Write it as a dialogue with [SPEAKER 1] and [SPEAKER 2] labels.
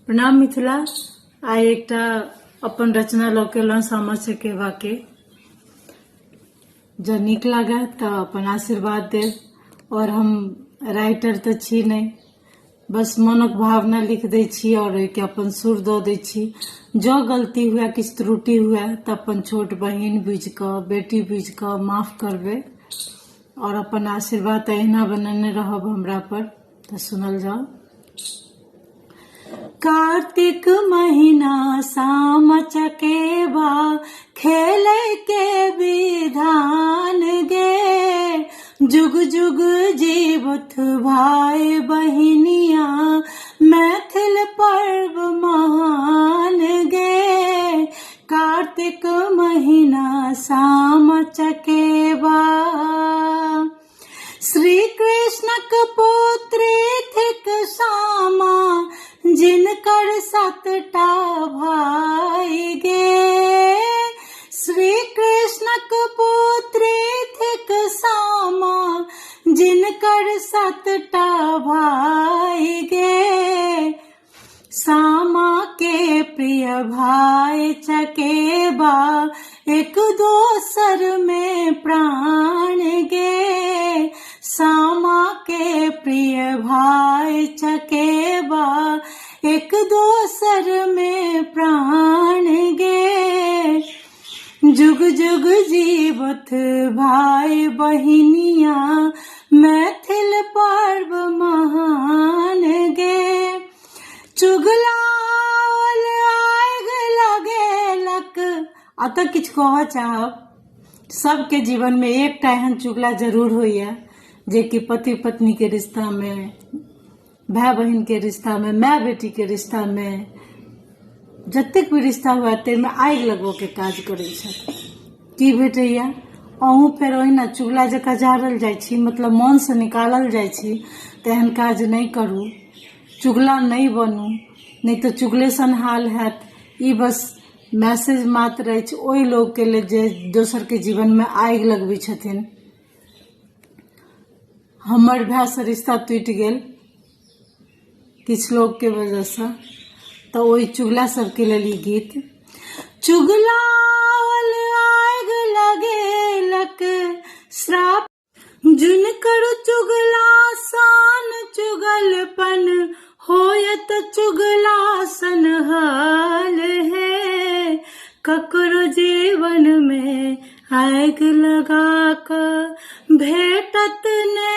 [SPEAKER 1] प्रणाम मिथिला। आइ एकटा अपन रचना लऽ के एलहुँ सामा चकेबाके। जँ नीक लागए तऽ अपन आशीर्वाद देब। आओर हम राइटर तऽ छी नहि, बस मनक भावना लिख दै छी आओर ओहिके अपन सुर दऽ दै छी। जँ गलती हुए, किछु त्रुटि हुए, तऽ अपन छोट बहिन बुझि कऽ, बेटी बुझि कऽ माफ करबै आओर अपन आशीर्वाद तऽ एहिना बनेने रहब हमरा पर। तऽ सुनल जाउ। कार्तिक महीना सामा चकेबा खेले के विधान गे, जुग जुग जीवथ भाई बहिनिया मैथिल पर्व महान गे, कार्तिक महीना सामा चकेबा। श्री कृष्णक पुत्री थिक सामा, जिनकर 7टा भाई गे, श्री कृष्णक पुत्री थिक सामा, जिनकर 7टा भाई गे, सामा के प्रिय भाई चकेबा एक दोसर में प्राण गे, सामा के प्रिय भाई चकेबा एक दोसर में प्राण गे, जुग जुग जीवथ भाई बहिनिया मैथिल पर्व महान गे, चुगलाओल आगि लगेलक। अतः किछु कहऽ चाहब, सबके जीवनमे एकटा एहन चुगला जरूर होइए जेकि पति पत्नीके रिश्तामे, भाय बहिनके रिश्तामे, माय बेटीके रिश्तामे, जतेक भी रिश्ता हुए ताहिमे आगि लगबऽके काज करै छथि। की भेटैए? अहूँ फेर ओहिना चुगला जकाँ झाड़ल जाइ छी, मतलब मोनसँ निकालल जाइ छी। तऽ एहन काज नहि करू, चुगला नहि बनू, नहि तऽ चुगले सन हाल हैत। ई बस मैसेज मात्र अछि ओहि लोकके लेल जे दोसरके जीवनमे आगि लगबै छथिन। हमर भायसँ रिश्ता टूटि गेल किछु लोकके वजहसँ, तऽ ओहि चुगला सबके लेल ई गीत। चुगलाओल आगि लगेलक श्राप, जुनकर चुगला सान चुगलपन होयत चुगला सन हाल हे, ककरो जीवन में आगि लगा कऽ भेटत ने